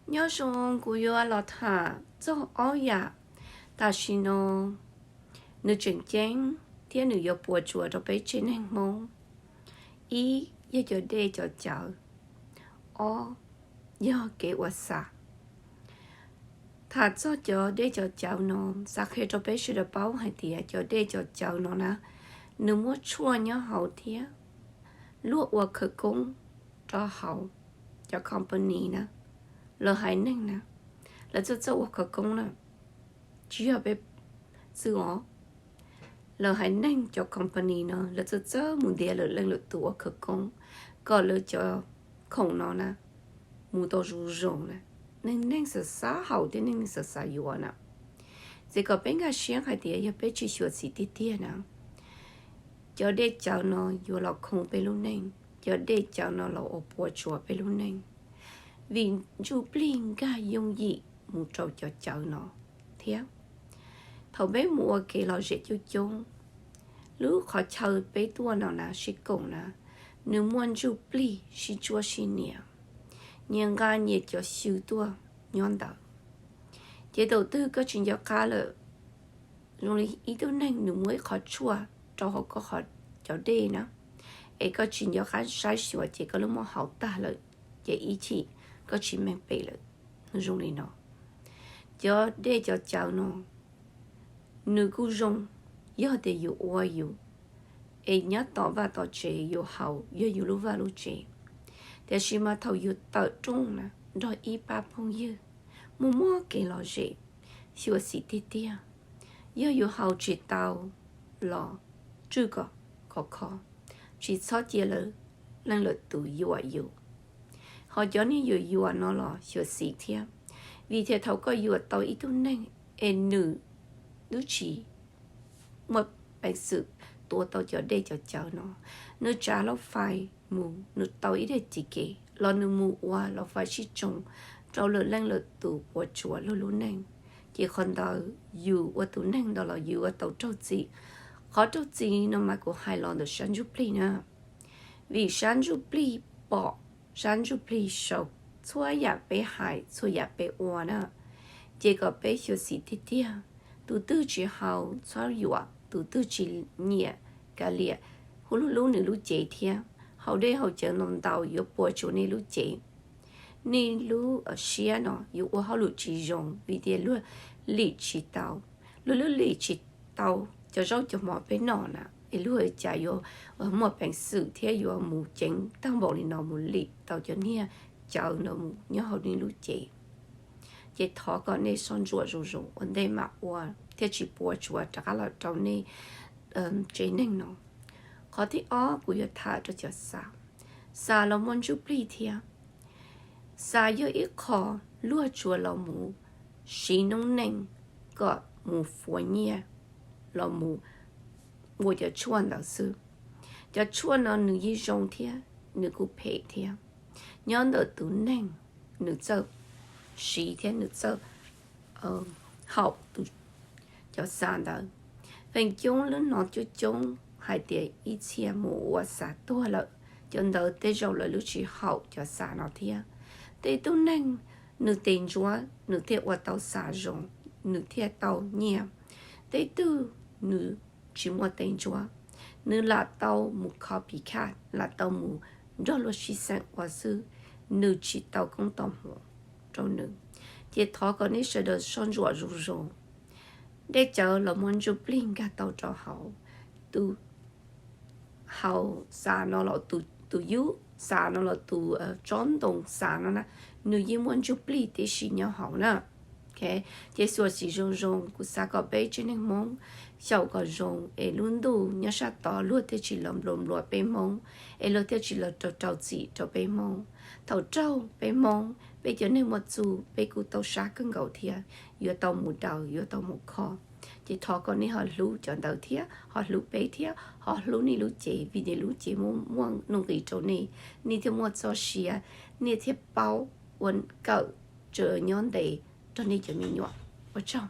Nyob zoo, kuv yuav los tham txog ob yam tam sim no nws tseem ceeb thiab nws yuav puas tsuas rau peb tsev neeg Hmoob. Ib yog cov dej cov cawv, ob yog kev ua xav. Tham txog cov dej cov cawv no, xav qhia rau peb sawv daws paub hais tias cov dej cov cawv no na, nws muaj tshuaj nyob hauv thiab luag ua khawv koob rau hauv cov company na, lawv haiv neeg na, lawv txawj txawj ua khawv koob na, tsis yog peb xwb os. Lawv haiv neeg cov company no lawv txawj txawj mus ntiav lawm leej lwm tus ua khawv koob kom lawv cov khoom no na mus tau zoo zoo na, neeg neeg xav xav haus thiab neeg neeg xav xav yuav na. Ces kom peb nkag siab hais tias yog peb tsis xyuam xim tiag tiag na, cov dej cawv no yuav los khoo peb lub neej, cov dej cawv no los ua puas tsuas peb lub neej, vim ntsuj plig nkag yooj yim mus rau cov cawv no thiab. Thaum peb mus ua kev lom zem coob coob, lub qhov chaw peb tuaj no na sib koom na, nws muaj ntsuj plig sib tsuab sib nias, nyias nqa nyias cov xyw tuaj nyob ntawd. Ces thaum twg koj tsis nco qab lawm, zoo li ib tug neeg nws muaj ib qho tshuaj rau hauv koj qhov cov dej na, es koj tsis nco qab saib xyuas ces koj lub moj haus tag lawm, ces ib chim koj tsis meej pem lawm. Zoo li no, cov dej cov cawv no nws kuj zoo yog tias yus ua yus, es nyob tom vaj tom tsev yus haus yog yus lub vaj lub tsev. Tiam sis mas thaum yus tawm rooj na nrog ib pab phooj ywg muaj muaj kev lom zem, xyuam xim tiag tiag, yog yus haus tsis tau los tswj kom khov kho, tsis txhob cia lawv leej lwm tus yuam yus. Ho cov niag yuam yuam no los xyuam xim thiab, vim tias thaum koj yuam tau ib tug neeg es nws twb tsis muaj peev xwm tua tau cov dej cov cawv no, nws tsav lauj fais mus nws tau ib daim txiv kev los nws mus ua lauj fais sib tsoo rau lwm leej lwm tus puas tsuas luag lub neej. Ces qhov ntawd yus ua tus neeg ntawd los yus ua tau raug txim. Qhov raug txim no mas kuv hais los ntawm sab ntsuj plig na, vim sab ntsuj plig pom, sab ntsuj plig sau txhua yam peb hais txhua yam peb ua na. Ces kom peb xyuam xim tiag tiag, tus twg tsis haus txhob yuam, tus twg tsis nyiam kav liam, hu lub lub nws lub cev thiab. Haus dej haus cawv ntau ntau yuav puas tsuas nej lub cev, nej lub siab no yuav ua hauj lwm tsis zoo vim tias luag lim tsis tau. Luag lub lim tsis tau cov zaub cov mov peb noj na, es luag cas yuav muaj peev xwm thiab yuav mus ceev tag npaum li no mus lim tau cov niag cawv no mus nyob hauv nej lub cev. Ces thov kom nej soj ntsuam zoo zoo ua ntej mam ua thiaj tsis puas tsuas rov qab los rau nej tsev neeg no. Qhov thib ob kuv yuav tham rau cov xav. Xav los muaj ntsuj plig thiab. Xav yog ib qho luag tsuas los mus siv noob neej kom mus fuav nyiaj, los mus ua cov tshuaj ntawd xwb. Cov tshuaj no nws yeej zoo thiab nws kuj phem thiab. Nyob ntawm tus neeg nws txawj siv thiab nws txawj haum cov xav ntawd. Feem coob lub no coob coob hais tias ib txhia mus ua xav tuag lawm, cov ntawd tej zaum lawv lub tsis haum cov xav no thiab. Tej tug neeg nws tes ntsuav nws thiaj ua tau xav zoo, nws thiaj tau nyiaj. Tej tug nws tsis muaj tes ntsuav, nws lam tau mus copycat, lam tau mus nrog luag sib xeem ua xwb, nws tsis tau koob tau hmoov rau nws. Ces thov kom nej sawv daws soj ntsuam zoo zoo. Dej cawv los muaj ntsuj plig nkag tau rau hauv, tus haus xav no los tus yub xav no los tus tsob ntoo xav no na, nws yeej muaj ntsuj plig tib si nyob hauv na. Ces xyuam xim zoo zoo, kuv xav kom peb tsev neeg Hmoob xyaum kom zoo es lub ntuj nyob sab tod luag thiaj tsis los nplua nplua peb Hmoob, es luag thiaj tsis los raug raug txim rau peb Hmoob. Thaum raug peb Hmoob, peb cov neeg muaj txuj peb kuj tau sab kawg nkaus thiab, yuav tau mus daws yuav tau mus kho. Ces thov kom nej ho hlub cov ntawd thiab ho hlub peb thiab ho hlub nej lub cev, vim nej lub cev muaj muaj nuj nqis rau nej, nej thiaj muaj txoj sia, nej thiaj paub ua kawm tseem nyob ntev nrog nej cov me nyuam. Ua tsaug.